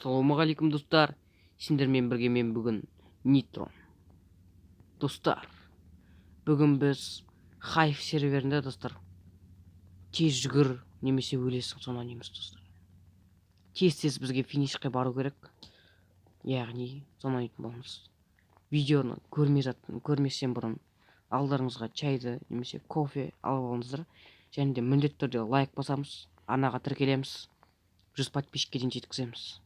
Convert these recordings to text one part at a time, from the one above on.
Ассалаумағалейкум, достар! Сендермен бірге мен бүгін Нитрон. Достар, бүгін біз Хайв серверінде, достар, тез жүгір немесе өлесің, соны ойнаймыз, достар. Тез-тез бізге финишке бару керек. Яғни соны ойнайтын боламыз. Видеоны көрместен бұрын алдарыңызға чайды немесе кофе алып алыңыздар. Және де міндетті түрде лайк басамыз, арнаға тіркелеміз, 100 подписчикке дейін жеткіземіз.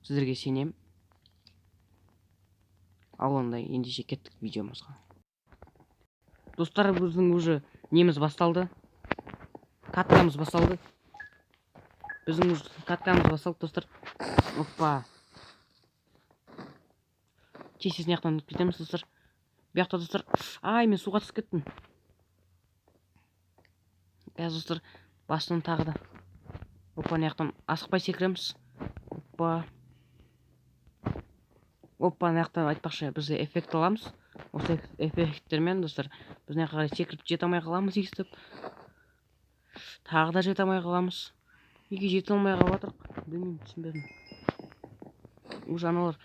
Сіздерге сенем. Ал онда ендеше кеттік видеомызға. Достар, біздің уже неміз басталды. Каткамыз басталды. Біздің уже каткамыз басталды, достар. Опа. Тез-тез мына жақтан өтіп кетеміз, достар. Бұл жақта, достар, ай, мен суға түсіп кеттім. Қазір, достар, басынан тағы да. Опа, мына жақтан асықпай секіреміз. Опа. Опа, мына жақтан айтпақшы, біз эффект аламыз. Осы эффекттермен, достар, біз мына жаққа қарай секіріп жете алмай қаламыз өйстіп. Тағы да жете алмай қаламыз. Неге жете алмай қалып жатырық? Білмеймін, түсінбедім. Уже аналар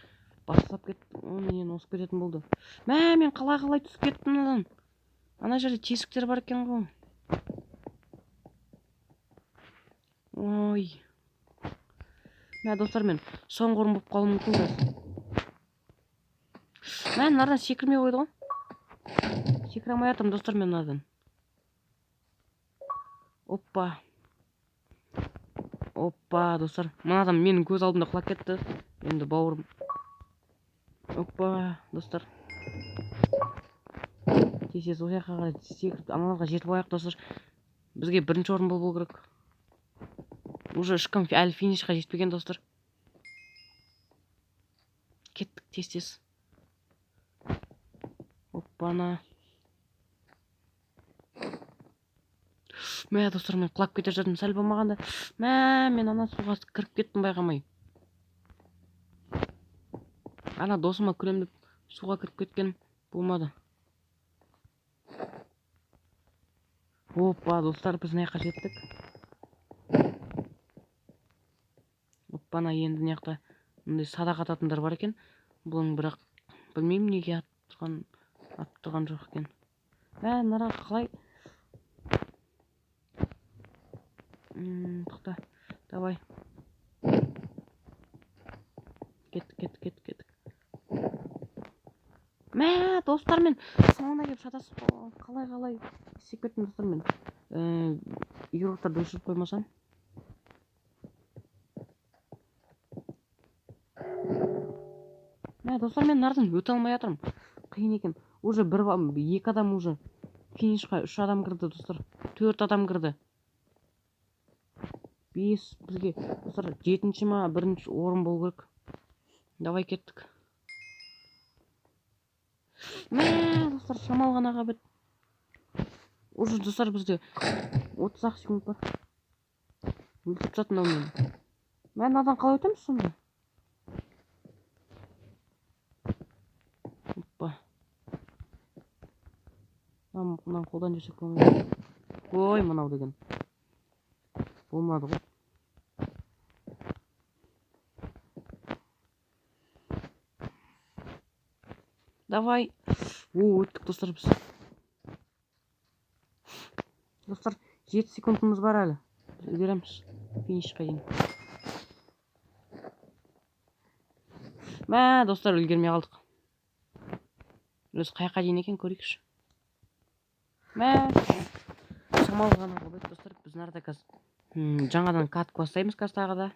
бастап кетті. О, менен озып кететін болды. Мә, мен қалай-қалай түсіп кеттім мынадан. Ана жерде тесіктер бар екен ғой. Ой. Мә, достар, мен соңғы орын болып қалуым мүмкін қазір. Мә, мынадан секірмей қойды ғой. Секіре алмай жатырмын, достар, мен мынадан. Опа. Опа, достар. Мынадан менің көз алдымда құлап кетті. Енді бауырым. Опа, достар. Тез-тез ол жаққа қарай секіріп, аналарға жетіп алайық, достар. Бізге бірінші орын болу керек. Уже ешкім әлі финишқа жетпеген, достар. Кеттік тез-тез. Оппана. Мә, достар, мен құлап кете жатырмын, сәл болмағанда. Мә, мен ана суға кіріп кеттім байқамай. Ана досыма күлем деп суға кіріп кеткен болмады. Опа, достар, біз мына жаққа жеттік. Оппана, енді мына жақта мындай садақ ататындар бар екен. Бұның бірақ білмеймін неге атып тұрған жоқ екен. Мә, мына қалай? Тоқта. Давай. Кеттік, кеттік, кеттік, кеттік. Мә, достар, мен соңына келіп шатасып қалай-қалай істеп кеттім, достар, мен. Игроктарды өшіріп қоймасам. Мә, достар, мен нардан өте алмай жатырмын. Қиын екен. Уже екі адам уже финишқа 3 адам кірді, достар. 4 адам кірді. 5 бізге, достар, 7-ші ма, 1-ші орын болу керек. Давай кеттік. Мә, достар, шамал ғана қалып еді. Уже, достар, бізде отыз ақ секунд бар. Өлтіріп тастады мынау мені. Мә, мынадан қалай өтеміз сонда? Оппа. Мынаны қолдан жесек болмайды. Ой, мынау деген. Болмады ғой. Давай. О, өттік, достар, біз. Достар, 7 секундымыз бар әлі. Біз үлгереміз финишқа дейін. Мә, достар, үлгермей қалдық. Өз қай жаққа дейін екен көрейікші. Мә, шамалы ғана қалып еді, достар. Біз нарда қазір, жаңадан катка бастаймыз қазір тағы да.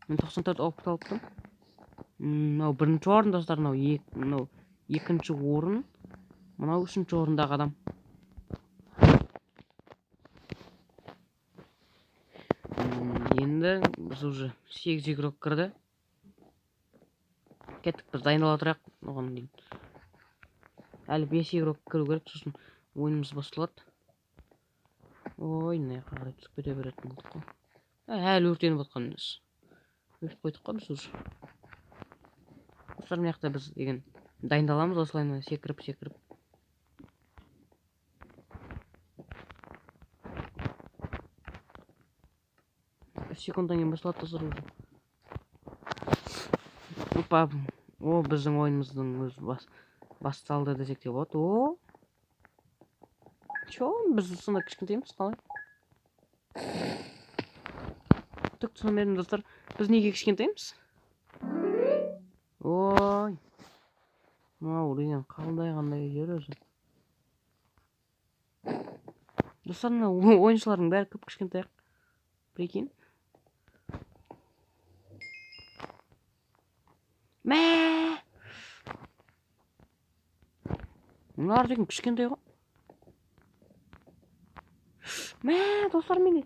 Мен 94 опыт алыптым. Мынау бірінші орын, достар, мынау екінші орын, мынау үшінші орындағы адам. Енді біз уже 8 игрок кірді. Кеттік, біз дайындала тұрайық оған дейін. Әлі 5 игрок кіру керек, сосын ойынымыз басталады. Ой, мына жаққа қарай түсіп кете беретін болдық қой. Әлі өртеніп жатқан емес. Өртеп қойдық қой біз уже. Достар, мына жақта біз деген дайындаламыз осылай секіріп, секіріп. Үш секундтан кейін басталады, достар, уже. Опа, о, біздің ойынымыздың өзі басталды десек те болады. О, чё, біз сонда кішкентаймыз қалай? Түк түсінбедім, достар. Біз неге кішкентаймыз? Ой, мынау деген қандай жер өзі? Достар, мына ойыншылардың бәрі кіп кішкентай. Прикинь. Мә! Мыналар деген кішкентай ғой. Мә, достар, мен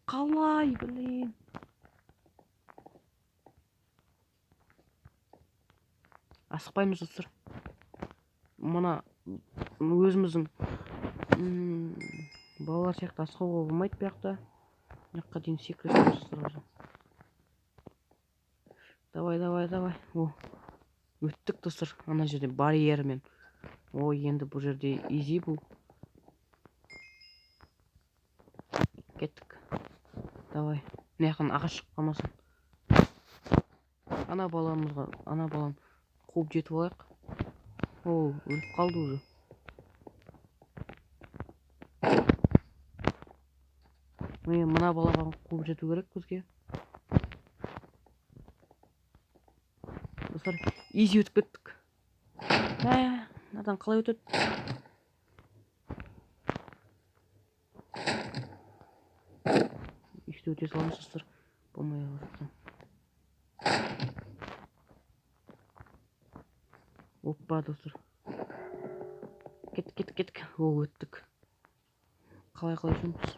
қалай, блин. Асықпаймыз, достар. Мына өзіміздің балалар сияқты асығуға болмайды бұл жақта. Мына жаққа дейін секіресіз, достар. Давай, давай, давай. О, өттік, достар. Ана жерде барьермен. О, енді бұл жерде изи бұл. Кеттік. Давай. Мына жақтан ағаш шығып қалмасын. Ана баламызға, ана баланы қуып жетіп алайық. О, өліп қалды уже. Міне, мына балаға қуып жету керек бізге. Достар, изи өтіп кеттік. Мә, мынадан қалай өтеді? Өйстіп өте саламыз, достар. Болмай қалды. Опа, достар. Кеттік, кеттік, кеттік. О, өттік. Қалай жүрміз?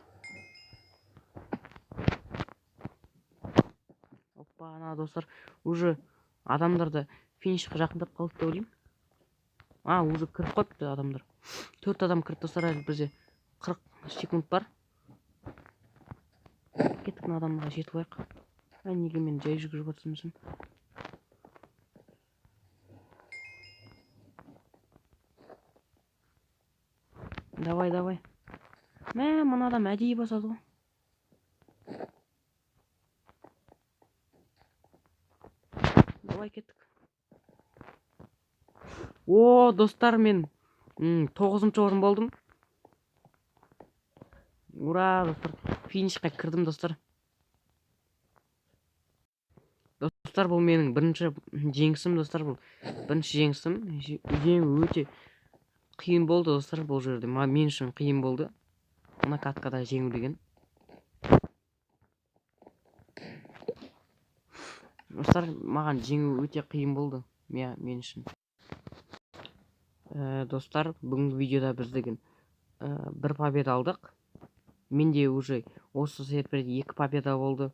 Опа, ана, достар, уже адамдар да финишқа жақындап қалды деп ойлаймын. А, уже кіріп қойыпты адамдар. 4 адам кіріп, достар, әлі бізде 40 секунд бар. Кеттік, мына адамға жетіп алайық. Ай, неге мен жай жүгіріп жатырмын? Давай, давай. Мә, мына адам әдейі басады ғой. Давай, кеттік. О, достар, мен 9-шы орын болдым. Ура, достар, финишқа кірдім, достар. Достар, бұл менің бірінші жеңісім, достар, бұл бірінші жеңісім. Жеңу өте қиын болды, достар, бұл жерде. Мен үшін қиын болды. Мына каткада жеңу деген. Достар, маған жеңу өте қиын болды. Мен үшін. Достар, бүгінгі видеода біз деген бір победа алдық. Менде уже осы серверде 2 победа болды.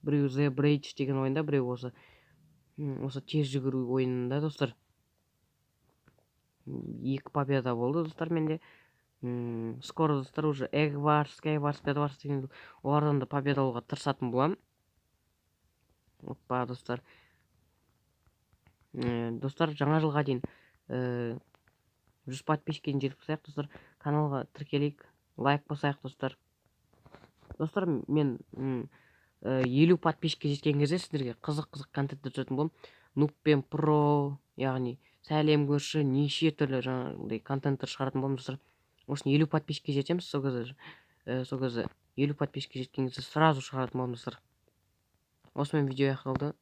Біреу The Bridge деген ойында, біреу осы тез жүгіру ойынында, достар. 2 победа болды, достар, менде. Скоро, достар, уже Egg Wars, Sky Wars, Bed Wars деген олардан да победа алуға тырысатын боламын. Опа, достар. Достар, жаңа жылға дейін 100 подписчикке дейін жетіп қойсақ, достар, каналға тіркелейік, лайк басайық, достар. Достар, мен 50 подписчикке жеткен кезде сіздерге қызық-қызық контент түсіретін боламын. Нуб пен про, яғни сәлем көрші, неше түрлі жаңағыдай контенттер шығаратын боламын, достар. Осыны 50 подписчикке жетеміз, сол кезде 50 подписчикке жеткен кезде сразу шығаратын боламын, достар. Осымен видео аяқталды.